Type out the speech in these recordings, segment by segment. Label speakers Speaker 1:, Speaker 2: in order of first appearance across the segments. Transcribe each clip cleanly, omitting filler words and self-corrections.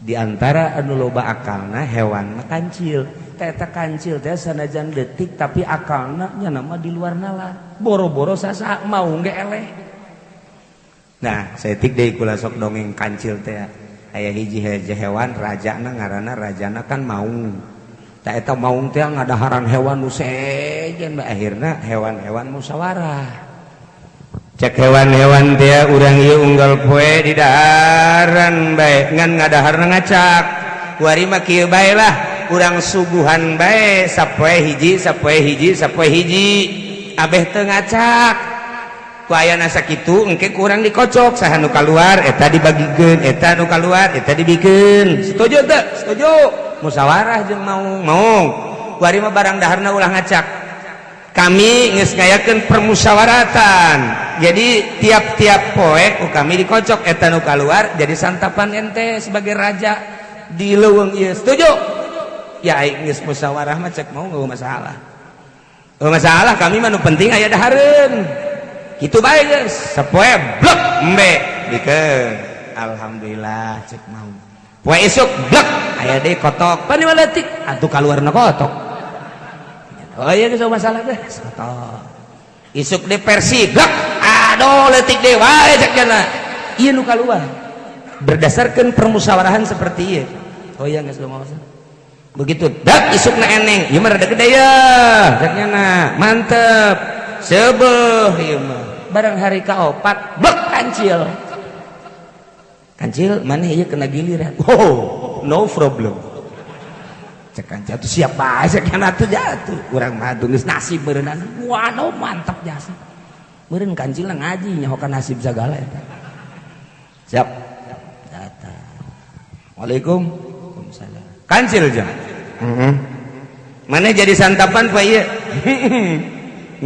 Speaker 1: Di antara anu loba akalna hewan mah kancil. Eta kancil teh sanajan detik, tapi akalna nya nama di luar nalar. Boro-boro sasa mau ge eleh. Nah, saeutik deui kula sok dongeng kancil teh. Aya hiji hiji hewan rajana, ngaranna rajana kan maung. Tah, eta maung teh ngadaharan hewan nu sejen bae. Akhirna hewan-hewan musyawarah. Cek hewan-hewan teh, urang ieu unggal poe didaharan bae, ngan ngadaharna ngacak. Kuari mah kieu bae lah, urang suguhan bae sapoe hiji, sapoe hiji, sapoe hiji, abeh teu ngacak. Ku ayana sakitu, engke kurang dikocok, saha nu kaluar eta dibagikeun, eta nu kaluar eta dibikeun. Setuju teu? Setuju. Musyawarah jeung maung. Maung, kuari mah barang daharna ulah ngacak. Kami geus ngayakeun permusyawaratan, jadi tiap-tiap poe ku kami dikocok, eta nu kaluar jadi santapan ente sebagai raja di leuweung ieu. Setuju ya? Aing geus musyawarah mah, cek mau, nggak masalah. Oh, masalah kami mah, nu penting aya dahareun. Kitu bae geus. Sapoe blek, embe bikeun. Alhamdulillah, cek mau. Poe isuk blek, aya deui kotok pan lima detik atuh kaluarna kotok. Oh iya, geus masalah geus kotok. Isuk deui versi blek, aduh, leutik deui wae, cek jana ieu nu kaluar berdasarkan permusyawarahan seperti ieu. Oh iya, geus masalah. Begitu dak isukna eneng, ieu mah rada gede ya, cek nyana mantep sebeuh ieu mah. Barang hari kaopat blek, kancil. Kancil, mana ieu kena giliran? Oh, no problem, cek kancil tuh. Siap bae, cek nyana tuh. Jatuh urang mah tuh geus nasib beureunan. Waduh, mantap jasa meureun kancil ngaji nyaho ka nasib sagala eta. Siap datang. Waalaikum. Waalaikumsalam. Kancil jam mana jadi santapan pak ieu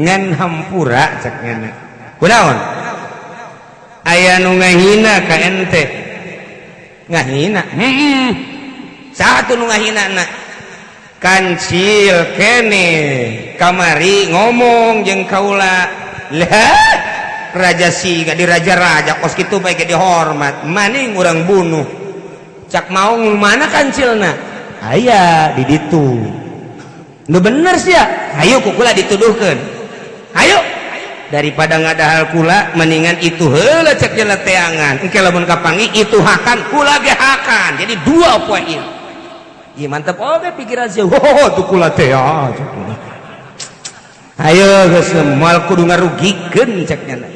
Speaker 1: ngan hampura, cek nyana. Kunaon? Aya nu ngahina ka ente. Ngahina? Heeh. Satu nu ngahina na kancil kene kamari ngomong jeung kaula lah, raja siga di raja-raja kos kitu bae ge dihormat, maning urang bunuh. Cak mau, mana kancilna? Aya di ditu. Nu bener sih ya, ayo ku kula dituduhkeun. Ayo, daripada ngadahal kula mendingan itu heula, cek jala teangan. Engke lamun kapanggih itu hakan kula ge hakan, jadi dua poin. Iya, mantep oke pikiran sih. Oh, tuh kula teh ya. Ayo geus, moal kudu ngarugikeun, cek nyana.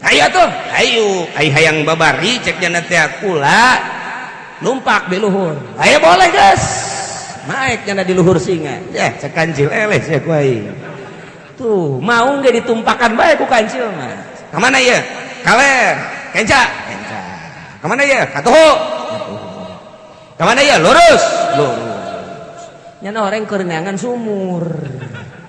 Speaker 1: Ayo tuh, ayo, ai hayang babari, cek nyana teh, kula numpak di luhur. Ayo, boleh geus. Naik nyana di luhur singa. Ya, cek kancil, eleh sia ku aing. Tuh, mau nggak ditumpakan bae ku kancil mah. Kemana ya? Kaler, kenca, kenca. Kemana ya? Katuhu. Kemana ya? Lurus, lurus. Nyana orang keur neangan sumur.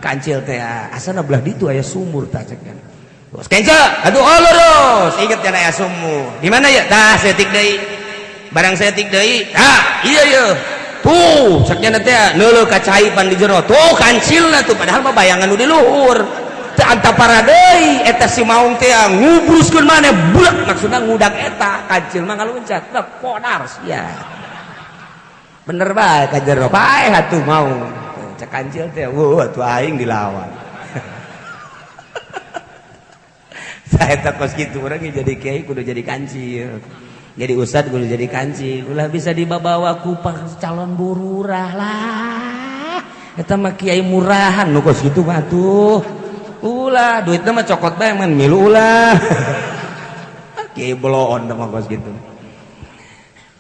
Speaker 1: Kancil teh asana belah ditu aya sumur tah, cek nyana. Terus kenca, aduh, oh, lurus. Inget nyana aya sumur. Di mana ya? Tah, setik deui. Barang setik deui, ah, iya iya. Tuh, cek nyana teh neuleuh ka cai pan di jero. Tuh kancilna tuh, padahal mah bayangan nu di luhur. Teu antapara deui eta si maung teh ngubruskeun maneh blek, maksudna ngudak eta kancil mah ngaluncat. Teh podar sia. Bener bae ka jero paeh atuh maung. Cek kancil teh, wah, atuh aing dilawan. Saya tak kos kitu, urang jadi kiai kudu jadi kancil. Jadi ustad kudu jadi kancil. Ulah bisa dibawa ku calon bururah lah. Eta mah kiai murahan nu kos kitu mah tuh. Ulah, duitna mah cokot bae man milu ulah. Kiai bloon mah kos kitu.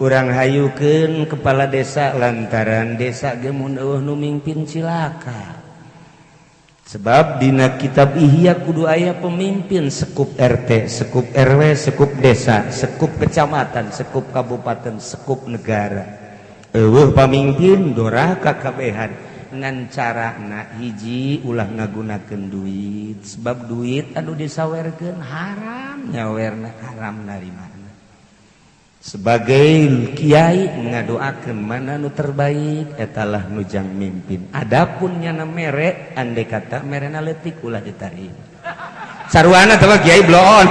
Speaker 1: Urang hayukeun kepala desa lantaran desa ge mun eueuh nu mimpin cilaka. Sebab dina kitab Ihya kudu aya pemimpin sekup RT, sekup RW, sekup desa, sekup kecamatan, sekup kabupaten, sekup negara. Eueuh pamimpin doraka kabehan. Ngan carana hiji, ulah ngagunakeun duit, sebab duit anu disawerkeun haram nyawerna, haram narimana. Sebagai kiai ngadoakeun mana nu terbaik, etalah nujang mimpin. Adapun nyana mere, andai kata merena leutik, ulah diterima. Sarwana teh kiai bloon,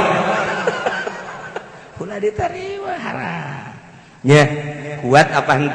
Speaker 1: ulah diterima, haram ya. Kuat apa henteu?